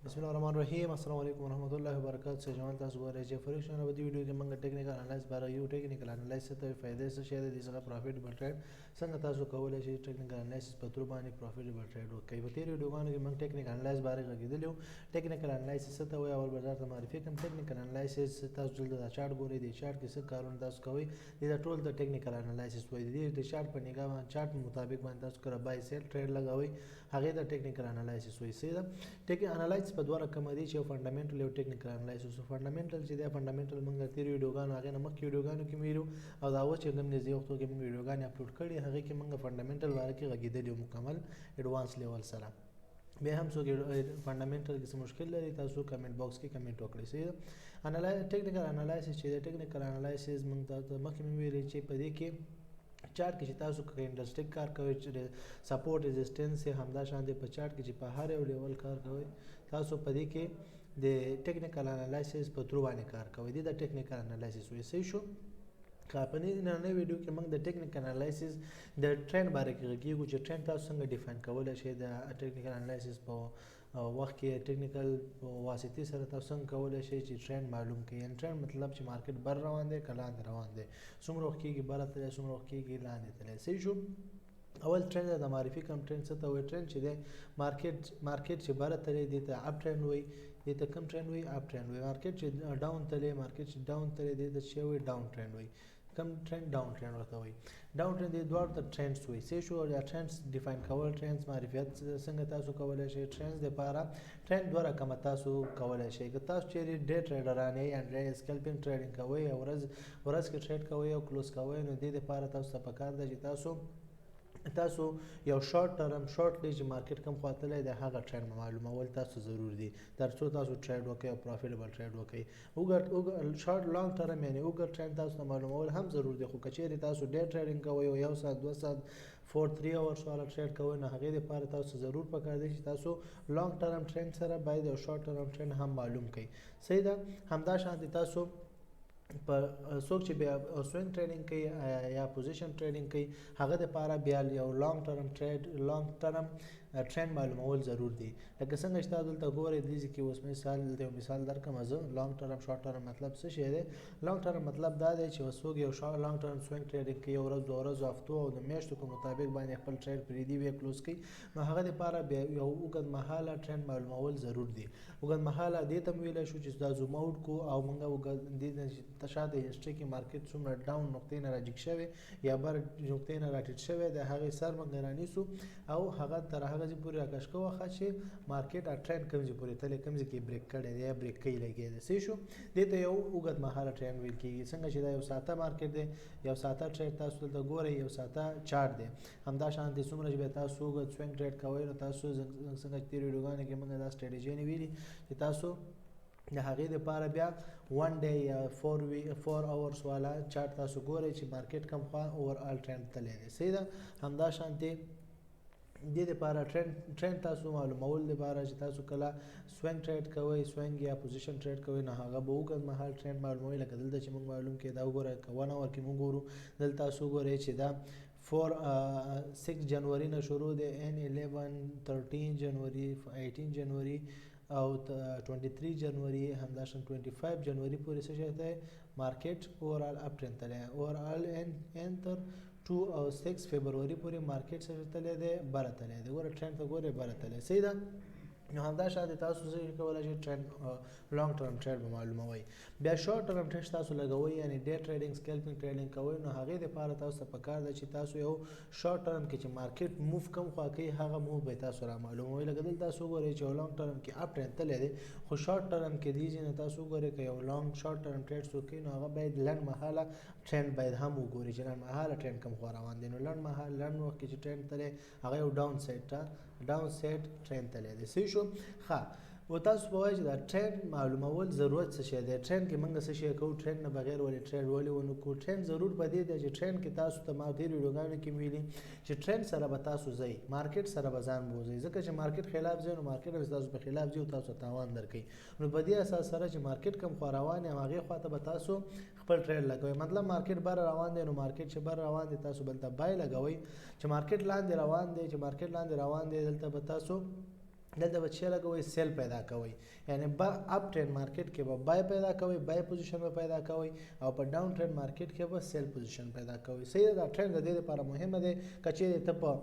بسم الله الرحمن الرحیم. السلام علیکم ورحمت الله وبرکاته. سه جوان تاسو ګورئ چې فریکشن په دې ویډیو کې موږ ټیکنیکل انالایز باره یو ټیکنیکل انالایز څه ته فائدې څه شی دی، څنګه پروفیټبل ټریډ څنګه تاسو کولای شئ ټیکنیکل انالایز په تر باندې پروفیټبل ټریډ وکړئ. په تیر ویډیوګانو کې موږ ټیکنیکل انالایز باره غږیدلو. ټیکنیکل انالایز څه ته وایي، اول بازار ته معرفي کوم. ټیکنیکل انالایز تاسو دلته دا چارت ګورئ، دې چارت کې څه کارونه تاسو کوئ، دې ټول د ټیکنیکل انالایز وایي. دې چارت په نگاه باندې چارت مطابق باندې تاسو کړه بای سیل ټریډ لګوي، هغه د ټیکنیکل انالایز وایي. سیده ټیکنیکل انالایز په دوه رقم دي چې فندامنټل او ټیکنیکل انالایز. فندامنټل چې دی، فندامنټل موږ تیر ویډیوګانو هغه نه مخکې ویډیوګانو کې ویلو او دا اوس چې کوم نږدې وختو کې موږ ویډیوګانې اپلوډ کړي هغه کې موږ فندامنټل باره کې غږېدلي مکمل اډوانس لیول سره. بیا هم څوک فندامنټل کې څه مشکل لري تاسو کمنټ باکس کې کمنټ وکړئ. صحیح ده. ټیکنیکل انالایز چې دی، ټیکنیکل انالایز موږ ته مخکې مې ویلي چې په دې کې چارت کې چې تاسو کینډلسټیک کار کوئ چې سپورټ ریزیسټنس همدا شان دی. په چارت کې چې په هر یو لیول کار کوئ تاسو په دې کې د ټیکنیکل انالایسس په ترو باندې کار کوئ، دې د ټیکنیکل انالایسس وایي. صحیح شو. په نننۍ ویډیو کې موږ د ټیکنیکل انالایسس د ټرند باره کې غږیږو چې ټرند تاسو څنګه ډیفاین کولی شئ. د ټیکنیکل انالایسس په وخت کې ټیکنیکل واسطې سره تاسو څنګه کولی شئ چې ټرند معلوم کړئ. یعنی ټرند مطلب چې مارکیټ بر روان دی که لاندې روان دی، څومره وخت کېږي بره تللی، څومره وخت کېږي لاندې تللی. صحیح شو. اول ټرند د معرفي کوم. ټرند څه ته وایي؟ ټرند چې دی مارکیټ چې بره تللی دې ته اپ ټرند وایي، دې ته کوم ټرند وایي؟ اپ ټرند وایي. مارکیټ چې ډاون تللی، مارکیټ چې ډاون تللی دې ته چې وایي؟ ډاون ټرند وایي. کم ټرند؟ ډاون ټرند ورته وایي. ډاون ټرند دې دواړو ته ټرندز وایي. څه شو یا ټرندز ډیفاین کول، ټرندز معرفت څنګه تاسو کولی شئ؟ ټرندز دپاره ټرند دوه رقمه تاسو کولی شئ. که تاسو چیرې ډی ټریډران یئ یا سکلپینګ ټریډینګ کوئ یا ورځ کې ټریډ کوئ او کلوز کوئ، نو دې دپاره تاسو ته پکار ده چې تاسو یو شارټ ټرم شارټلی چې مارکیټ کم خوا تللی دی هغه ټرند معلومول تاسو ضرور دي ترڅو تاسو ټریډ وکړئ او پروفیټبل ټریډ وکړئ. اوږد شارټ لانګ ټرم یعنی اوږد ټرند تاسو ته معلومول هم ضرور دي. خو که چیرې تاسو ډی ټریډینګ کوئ او یو ساعت دوه ساعت 4 3 اورس والا ټریډ کوئ، نو هغې دپاره تاسو ضرور پکار دی چې تاسو لانګ ټرم ټرند سره باید یو شارټ ټرم ټرند هم معلوم کړئ. صحیح ده. همدا شان دي تاسو په څوک چې بیا سوینګ ټریډینګ کوي یا پوزیشن ټریډینګ کوي هغه دپاره بیا یو لانګ ټرم ټریډ لانګ ټرم ټرند معلومول ضرور دي. لکه څنګه چې تاسو دلته ګورئ دې ځای کې اوس مثال دلته یو مثال درکړم زه. لانګ ټرم شارټ ټرم مطلب څه شی دی؟ لانګ ټرم مطلب دا دی چې اوس څوک یو لانګ ټرم سوینګ ټریډینګ کوي، یو ورځ دوه ورځو هفتو او د میاشتو په مطابق باندې خپل ټریډ پرېږدي بیا کلوز کوي، نو هغه دپاره بیا یو اوږدمهاله ټرند معلومول ضرور دي. اوږدمهاله دې ته هم ویلی شو چې دا زوم اوټ کړو او موږ دې شاته هسټري کې مارکیټ څومره ډاون نقطې نه راجیګ شوی یا بر نقطې نه راټیټ شوی د هغې سر موږ رانیسو او هغه تر هغه ځای پورې راکش کوو ښه چې مارکیټ ټرند کوم ځای پورې تللی، کوم ځای کې بریک کړی دی یا بریک کوي لګی دی. صحیح شو. دې ته یو اوږدمهاله ټرند ویل کېږي. څنګه چې دا یو ساعته مارکیټ دی، یو ساعته ټریډ تاسو دلته ګورئ، یو ساعته چارت دی. همدا شان دی څومره چې بیا تاسو اوږد سوینګ ټریډ کوئ نو تاسو څنګه چې تېرو ویډیوګانو کې موږ دا سټریټیجي ویلي چې تاسو د هغې دپاره بیا 1 ډی یا 4 اورس والا چارت تاسو ګورئ چې مارکیټ کم خوا اوور آل ټرند تللی دی. صحیح ده. همدا شان دی دې دپاره ټرند تاسو معلومول دپاره چې تاسو کله سوینګ ټریډ کوئ، سوینګ یا پوزیشن ټریډ کوئ، نو هغه به اوږدمهال ټرند معلوموي. لکه دلته چې موږ معلوم کړي دا وګورئ، که 1 اور کې موږ ګورو دلته تاسو وګورئ چې دا 4 6 جنوري نه شروع دی، ان 11 13 جنوري 18 جنوري او 23 جنوري همداشان 25 جنوري پورې څه شی دی مارکیټ اوورال اپ ټرند تللی، اوورال ان تر 2 او 6 فبروري پورې مارکیټ څه شی تللی دی، بره تللی دی. ګوره ټرند ته ګورئ بره تللی. صحیح ده. نو همدا شان دی تاسو څه کولی شئ ټرند لانګ ټرم ټریډ به معلوموئ. بیا شارټ ټرم ټریډ تاسو لګوئ یعنی ډی ټریډینګ سکلپینګ ټریډینګ کوئ، نو هغې دپاره تاسو ته پکار ده چې تاسو یو شارټ ټرم کې چې مارکیټ موو کم خوا کوي هغه موو به تاسو را معلوموئ. لکه دلته تاسو وګورئ چې یو لانګ ټرم کې اپ ټرند تللی دی، خو شارټ ټرم کې دی چې تاسو وګورئ که یو لانګ شارټ ټرم ټریډ څوک کوي نو هغه باید لنډ مهاله ټرند باید هم وګوري چې لنډ مهاله ټرند کم خوا روان دی. نو لنډ مهال لنډ وخت کې چې ټرند تللی هغه یو ډاون سایډ ټرند تللی دی. صحیح شو. ښه و تاسو به وایئ چې دا ټرند معلومول ضرورت څه شی دی، ټرند کې موږ څه شی کوو، ټرند نه بغیر ولې ټریډ ولې ونه کړو؟ ټرند ضرور په دې دی چې ټرند کې تاسو ته ما تېرو ویډیوګانو کې ویلي چې ټرند سره به تاسو ځئ، مارکیټ سره به ځان بوځئ، ځکه چې مارکیټ خلاف ځئ نو مارکیټ به ستاسو په خلاف ځي او تاسو ته تاوان درکوي. نو په دې اساس سره چې مارکیټ کم خوا روان دی هماغې خوا ته به تاسو خپل ټریډ لګوئ. مطلب مارکیټ بره روان دی نو مارکیټ چې بره روان دی تاسو بل ته بای لګوئ، چې مارکیټ لاندې روان دی، چې مارکیټ لاندې روان دی دلته به تاسو دلته به چې لګوي sell پیدا کوي، یعنی با up trend market کې به buy پیدا کوي، buy position به پیدا کوي، او په down trend market کې به sell position پیدا کوي. صحیح ده. دا ټرند د دې لپاره مهمه دی. که چیرې ته په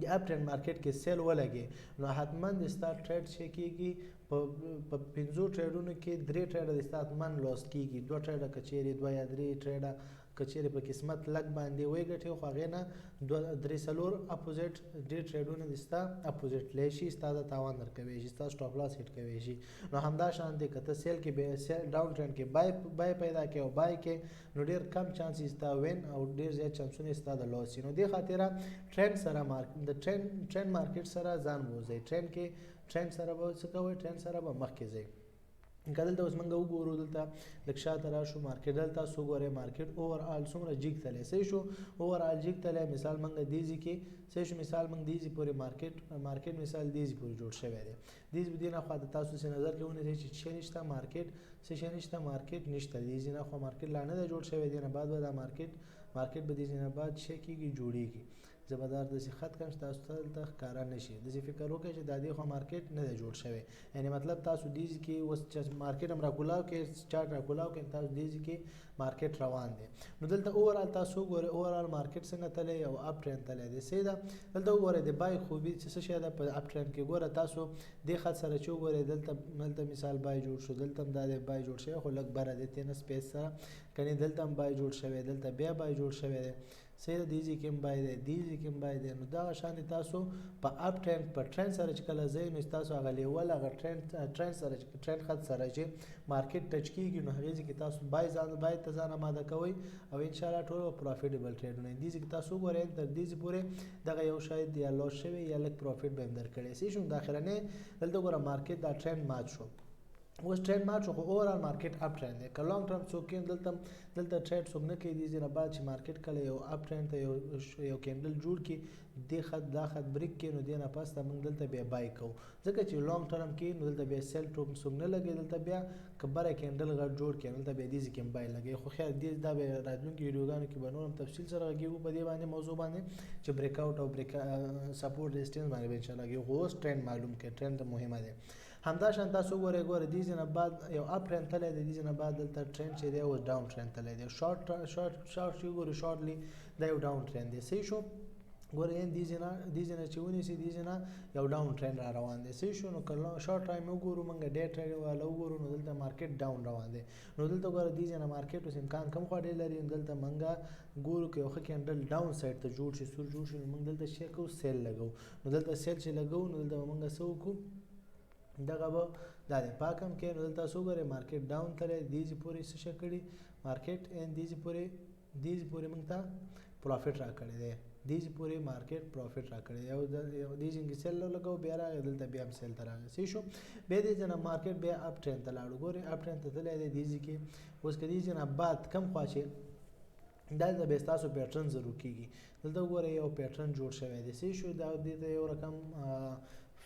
د up trend market کې sell ولګي نو حتما د ستا trade چې کیږي په 5 trade ونو کې 3 trade د ستا حتما loss کیږي. 2 trade که چیرې 2 یا 3 trade که چیرې په قسمت لږ باندې وګټي، خو هغې نه 2 3 4 opposite ډېر trade ونه د ستا opposite تللی شي، ستا د تاوان درکوی شي، ستا stop loss hit کوی شي. نو همدا شان دی که ته sell کې down trend کې buy پیدا کړې او buy کې، نو ډېر کم چانس یې ستا win او ډېر زیات چانسونه یې ستا د loss. نو دې خاطره ټرند سره د trend market سره ځان بوځئ. ټرند کې ټرند سره به څه کوئ؟ ټرند سره به مخکې ځئ. که دلته اوس موږ وګورو، دلته لږ شاته راشو، market دلته تاسو وګورئ، market overall څومره جیګ تللی. صحیح شو، overall جیګ تللی. مثال موږ دې ځای کې صحیح شو، مثال موږ دې ځای پورې market مثال دې ځای پورې جوړ شوی دی. دې ځای دې نه خوا ته تاسو څه نظر کې ونیسئ چې څه نشته، market څه شی نشته، market نشته. دې ځای نه خوا market لا نه دی جوړ شوی. دې نه بعد به دا market به دې ځای نه بعد څه کېږي، جوړېږي. زه به دا داسې خط کړم چې تاسو ته دلته ښکاره نه شي. داسې فکر وکړئ چې دا دې خوا market نه دی جوړ شوی، یعنې مطلب تاسو دې ځای کې اوس چې market هم راکولاو کې، chart راکولاو کې، تاسو دې ځای کې market روان دی. نو دلته overall تاسو وګورئ، overall market څنګه تللی او up trend تللی دی. صحیح ده. دلته وګورئ د buy خوبي چې څه شی ده په up trend کې. ګوره تاسو دې خط سره چې وګورئ، دلته مثال buy جوړ شو، دلته هم دا دی buy جوړ شوی، خو لږ بره دی تې نه space سره کنې، دلته هم buy جوړ شوی، دلته بیا buy جوړ شوی دی. صحیح ده. دې ځای کې هم buy دی، دې ځای کې هم buy دی. نو دغه شان دی تاسو په up trend په ټرند سره چې کله ځئ، نو تاسو هغه level هغه ټرند سره چې ټرند خط سره چې market touch کېږي، نو هغې ځای کې تاسو buy ته ځان اماده کوئ او انشاءالله ټول به profitable trade ونه. دې ځای کې تاسو وګورئ، تر دې ځای پورې دغه یو شاید یا loss شوی یا لږ profit به هم درکړی. صحیح شو. د اخرنۍ دلته وګوره market دا ټرند مات شو، اوس ټرند مات شو، خو overall market up trend دی. که long term څوک کېن دلته trade څوک نه کوي، دې ځای نه بعد چې market کله یو up trend ته یو candle جوړ کړي، دې خط دا خط break کړي، نو دې نه پس ته موږ دلته بیا buy کوو، ځکه چې long term کې نو دلته بیا sell ټوک څوک نه لګوي. دلته بیا که بره candle غټ جوړ کړي، دلته بیا دې ځای کې هم buy لګوي. خو خیر دې دا بیا راتلونکي ویډیوګانو کې به نور هم تفصیل سره غږېږو په دې باندې موضوع باندې چې break out او break support resistance باندې به انشاءالله غږېږو. خو اوس ټرند معلوم کړئ، ټرند مهمه دی. همدا شان تاسو وګورئ، ګوره دې ځای نه بعد یو up trend تللی دی، دې ځای نه بعد دلته ټرند چې دی اوس down trend تللی دی. شارټ چې وګورو shortly دا یو down trend دی. صحیح شو. ګوره یعنې دې ځای نه، دې ځای نه چې ونیسي، دې ځای نه یو down trend را روان دی. صحیح شو. نو که short time وګورو، موږ day trade والا وګورو، نو دلته market down روان دی. نو دلته ګوره دې ځای نه market اوس امکان کم خوا ډېر لري. نو دلته موږ ګورو که یو ښه candle down side ته جوړ شي، سور جوړ شي، نو موږ دلته څه کوو، sell لګوو. نو دلته sell چې لګوو، نو دلته به موږ څه وکړو، دغه به دا دی پاک هم کړي. نو دلته تاسو وګورئ market down تللی، دې ځای پورې څه شی کړي market، ان دې ځای پورې، دې ځای پورې موږ ته profit راکړی دی، دې ځای پورې market profit راکړی دی. یو دې ځای کې sell ولګوو، بیا راغی دلته بیا هم sell ته راغی. صحیح شو. بیا دې ځای نه market بیا up trend ته لاړو. ګورئ up trend ته تللی دی دې ځای کې. اوس که دې ځای نه بعد کم خوا چې دلته بیا ستاسو pattern ضرور کېږي. دلته وګورئ یو pattern جوړ شوی دی. صحیح شو. دا دې ته یو رقم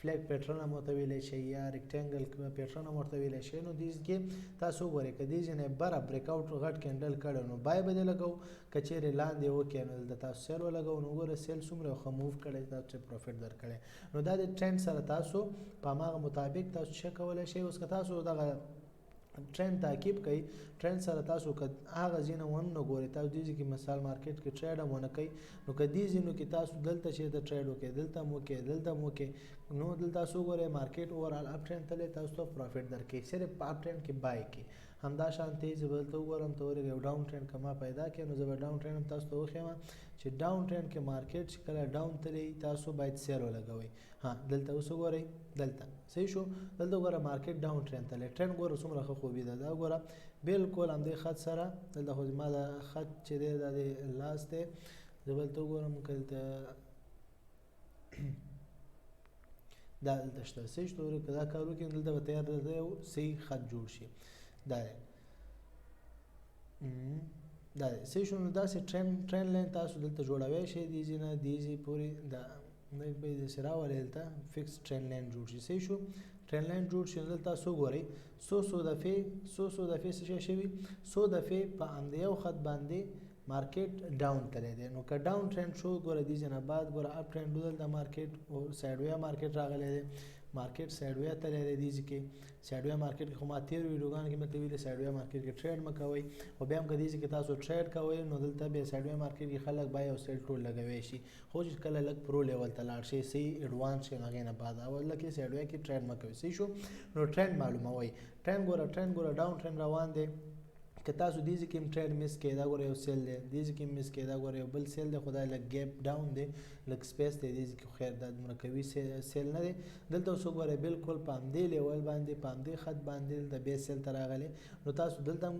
flag pattern هم ورته ویلی شئ یا rectangle pattern هم ورته ویلی شئ. نو دې ځای کې تاسو وګورئ که دې ځای نه بره break out غټ candle کړی نو buy به دې لګوو، که چیرې لاندې وکړې نو دلته تاسو sell ولګوو. نو وګورئ sell څومره ښه move کړی، تاسو چې profit درکړی. نو دا د ټرند سره تاسو په هماغه مطابق تاسو څه کولی شئ. اوس که تاسو دغه ټرند تعقیب کړئ، ټرند سره تاسو که هغه ځینه ونه نه ګورئ، تاسو دې ځای کې مثال market کې trade هم ونه کوئ، نو که دې ځینو کې تاسو دلته چېرته trade وکړئ، دلته هم وکړئ، دلته هم وکړئ، نو دلته تاسو وګورئ market overall up trend تللی، تاسو ته profit درکوي. صرف په up trend کې buy کړئ. همدا شان ته زه به دلته وګورم، ته ورېږه یو down trend که ما پیدا کړې، نو زه به down trend هم تاسو ته وښیم چې down trend کې market چې کله down تللی تاسو باید sell ولګوئ. ها دلته اوس وګورئ، دلته صحیح شو. دلته وګوره market down trend تللی، ټرند ګوره څومره ښه خوبي ده. دا وګوره بالکل همدې خط سره، دلته خو زما دا خط چې دی دا دی لاس دی، زه به دلته وګورم که دلته دا دلته شته. صحیح شو. که دا کار وکړي دلته به تیار دلته یو صحیح خط جوړ شي. دا دی، دا دی. صحیح شو. نو داسې trend line تاسو دلته جوړوی شئ، دې ځای نه دې ځای پورې دا لږ به یې داسې راولئ، دلته fix trend line جوړ شي. صحیح شو. trend line جوړ شي. دلته تاسو وګورئ څو څو دفعې، څو څو دفعې څه شی شوي، څو دفعې په همدې یو خط باندې market down تللی دی. نو که down trend شو، ګوره دې ځای نه بعد ګوره up trend دلته market او sideway market راغلی دی. مارکیټ سایډ وی تللی دی. دې ځای کې سایډ وی مارکیټ کې خو ما تېرو ویډیوګانو کې مې ویلي سایډ وی مارکیټ کې ټریډ مه کوئ، خو بیا هم که دې ځای کې تاسو ټریډ کوئ نو دلته بیا سایډ وی مارکیټ کې خلک بای او سیل ټول لګوی شي، خو چې کله لږ پرو لیول ته لاړ شي، صحیح ایډوانس شي، نو هغې نه بعد اول کې سایډ وی کې ټریډ مه کوئ. صحیح شو. نو ټرند معلوموئ. ټرند ګوره، ټرند ګوره، ډاون ټرند روان دی. که تاسو دې ځای کې هم ټریډ مس کړئ، دا ګوره یو سیل دی، دې ځای کې هم مس کړئ، دا ګوره یو بل سیل دی، خو دا لږ ګیپ ډاون دی، لږ سپیس دی دې ځای کې، خیر دا دومره قوي سیل نه دی. دلته اوس وګورئ بالکل په همدې لیول باندې، په همدې خط باندې دلته بیا سیل ته راغلی، نو تاسو دلته هم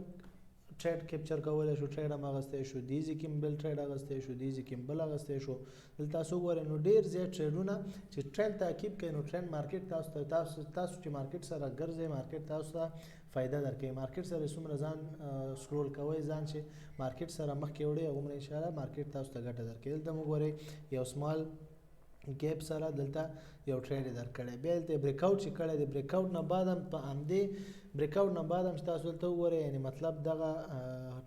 ټریډ کیپچر کولی شو، ټریډ هم اخیستی شو، دې ځای کې هم بل ټریډ اخیستی شو، دې ځای کې هم بل اخیستی شو. دلته تاسو وګورئ نو ډېر زیات ټریډونه چې ټرند تعقیب کوي، نو ټرند مارکیټ تاسو ته، تاسو چې مارکیټ سره ګرځئ، مارکیټ تاسو ته فایده درکوي. مارکیټ سره څومره ځان سکرول کوئ، ځان چې مارکیټ سره مخکې وړئ، هغومره انشاءالله مارکیټ تاسو ته ګټه درکوي. دلته موږ ګورئ یو سمال ګیپ سره دلته یو ټریډ یې درکړی، بیا دلته بریک اوټ چې کړی دی، بریک اوټ نه بعد هم په همدې بریک اوټ نه بعد هم چې تاسو دلته وګورئ، یعنې مطلب دغه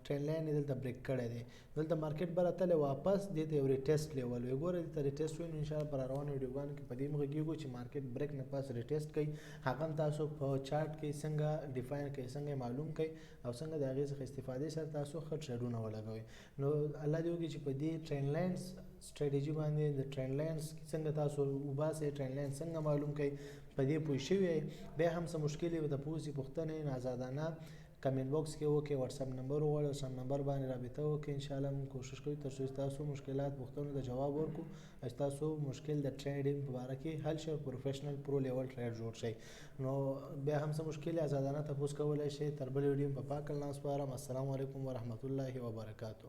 ټرند لاین یې دلته بریک کړی دی. دلته مارکیټ به راتللی واپس دې ته یو ریټیسټ لیول وي. ګورئ دلته ریټیسټ وي، نو انشاءالله په روانو ویډیوګانو کې په دې هم غږېږو چې مارکیټ بریک نه پس ریټیسټ کوي، هغه هم تاسو په چارټ کې څنګه ډیفاین کوي، څنګه یې معلوم کوي او څنګه د هغې څخه استفادې سره تاسو ښه ټریډونه ولګوئ. نو الله دې وکړي چې په دې ټرند لاینز سټراټیژي باندې د ټرند لاینز څنګه تاسو وباسئ، ټرند لاین څنګه معلوم کړئ، په دې پوه شوي یئ. بیا هم څه مشکل وي تپوس یې پوښتنې نو ازادانه کمنټ باکس کې وکړئ، واتساپ نمبر وغواړئ، واتساپ نمبر باندې رابطه وکړئ. انشاءالله موږ کوشش کوو تر څو ستاسو مشکلات پوښتنو ته جواب ورکړو او ستاسو مشکل د ټریډینګ په باره کې حل شي او پروفیشنل پرو لیول ټریډ جوړ شي. نو بیا هم څه مشکل ازادانه تپوس کولی شئ. تر بلې ویډیو په پاک الله سپارم. السلام علیکم ورحمت الله وبرکاتو.